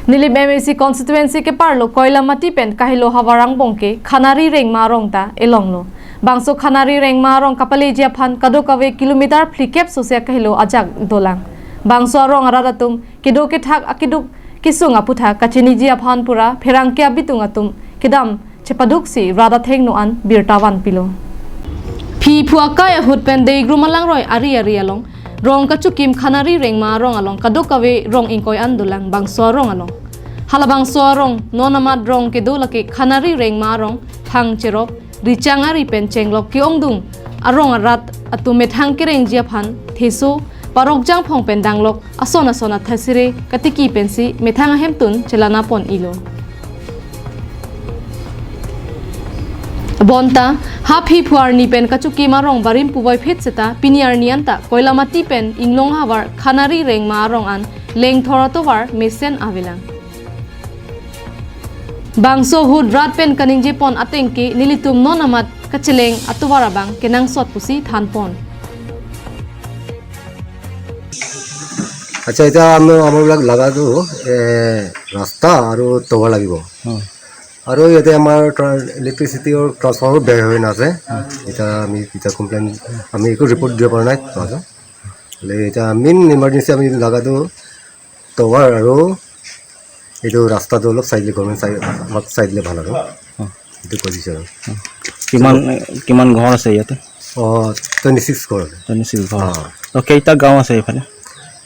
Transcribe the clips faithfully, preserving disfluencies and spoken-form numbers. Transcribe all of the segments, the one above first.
Nilip M A C constituency keparlo Koilamati pen Kahelo havar angbong ke Khanari Rengma arong ta elonglo. Bangso Khanari Rengma arong kapaleji aphan kadokave kilometer phlikep sose Kahelo ajak dolang. Bangso arong arat atum kedo kethak akeduk kesung aputhak kachiniji aphan pura pherangke abitung atum kedam chepaduksi rat athengno an birta vanpilo. Phi phu akai ahut pen Deigrum alangroi ari ari along rong kachukim Khanari Rengma arong along kadokave rong ingkoi an dolang bangso arong along. Halabangso arong non amat rong kedo lake Khanari Rengma arong, thang cherop, richang ari pen chenglok ke-ongdung arong arat atum methang kerengji aphan theso, parok jangphong pen danglok ason ason athasire katiki pensi methang ahemtun chelana pon-ilo. Bonta ha phi phu arni pen kachukim arong barim puvoiphit seta pini arni anta Koilamati pen Inglong havar Khanari Rengma arong an lengthor atovar mesen avelang. Bangso ahut rat pen kaningje pon ateng ke nelitum non amat kacheleng atovar abang kenangsot pusi than pon. আচ্ছা, এতিয়া আমি আমাৰবিলাক লগাটো এ, ৰাস্তা আৰু টাৱাৰ লাগিব। অ। আৰু ইয়াতে আমাৰ ট্ৰা- ইলেক্ট্ৰিচিটি আৰু ট্ৰান্সফৰ্মাৰ বেয়া হৈ আছে। এতিয়া আমি এতিয়া কমপ্লেইন, আমি একো ৰিপৰ্ট দিব পৰা নাই। বোলে এতিয়া মেইন ইমাৰ্জেঞ্চি আমি লগাটো টাৱাৰ আৰু এইটো ৰাস্তাটো অলপ চাই দিলে, গভৰ্ণমেণ্ট চাই, আমাক চাই দিলে ভাল আৰু। অ। এইটো কৈ দিছোঁ আৰু। অ। কিমান, কিমান ঘৰ আছে ইয়াতে? অ, টুৱেণ্টি ছিক্স ঘৰ আছে। টুৱেণ্টি ছিক্স ঘৰ। অ। তো কেইটা গাঁও আছে এইফালে?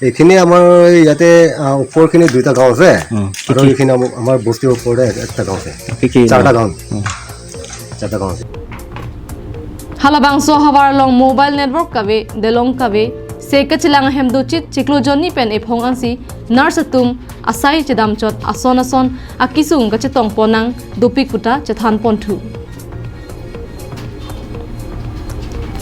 এইখিনি আমাৰ ইয়াতে, আ, ওপৰখিনি দুইটা গাঁও আছে। অ, কি আৰু কি? এইখিনি আমাৰ, আমাৰ বস্তিৰ ওপৰতে একটা গাঁও আছে। কি কি? চাৰিটা গাঁও। অ। চাৰিটা গাঁও আছে। Halabangso havar along mobile network kave, delong kave, se kachelang ahem dochit chiklo jonni pen ephong ansi nurse atum asai chedamchot ason ason akesung kachetong ponnang dopik puta chethan ponthu.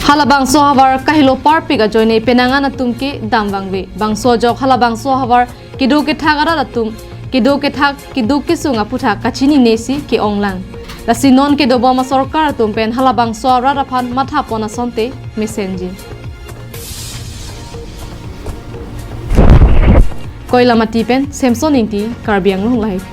Halabangso havar Kahelo parpik ajoine penang an atum ke damvangve. Bangso ajok halabangso havar kedo kethak arat atum kedo kethak keduk kesung aputhak kachinine si ke-onglang. Lasi non kedobom asorkar atum pen halabangso arat aphan matha pon asonte mesenji. Koilamati pen Samson Ingti, Karbi Anglong Live.